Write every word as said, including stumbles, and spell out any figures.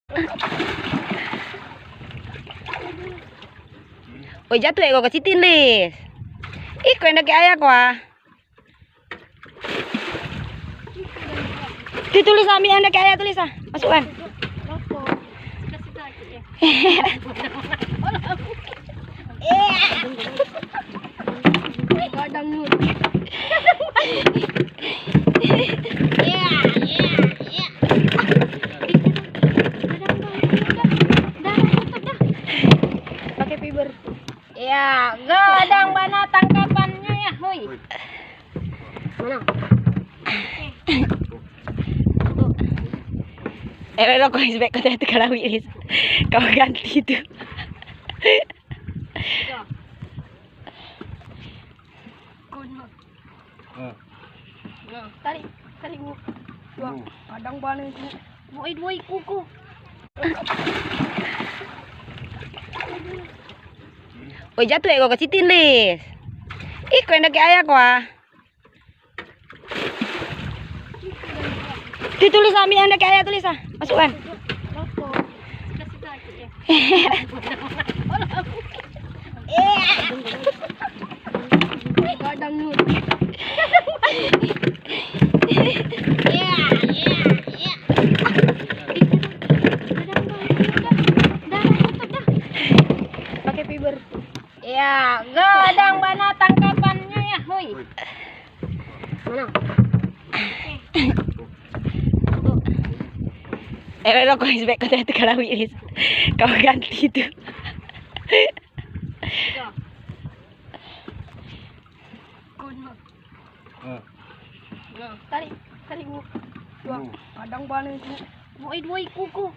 Oi, jatuh ego ke sitin, Lis. Ih, kau yang dakek ayah kau, ah. Tulis, ah, mi yang dakek ayah, tulis, ah. Masukkan. Pakai fiber. Ya, gadang bana tangkapannya ya, hui. Mana? Eh, lo kau isbek kau tu kalau wis. Kau ganti tu. Tarik, tarik bu. Dua. Kadang bana itu. Woi, dua ikut ku. Oi, jatuh ego ke sitin, Lis. Ih, kau yang dakek ayah kau, ah. Tulis, ah, mi yang dakek ayah, tulis, ah. Masukkan. Pakai fiber. Ya, gadang bana tangkapannya ya, hui. Mana? Eh, lo kau isbek kau tu kalau wis. Kau ganti tu. Tarik, tarik bu. Dua. Kadang bana itu. Woi, dua ikut ku.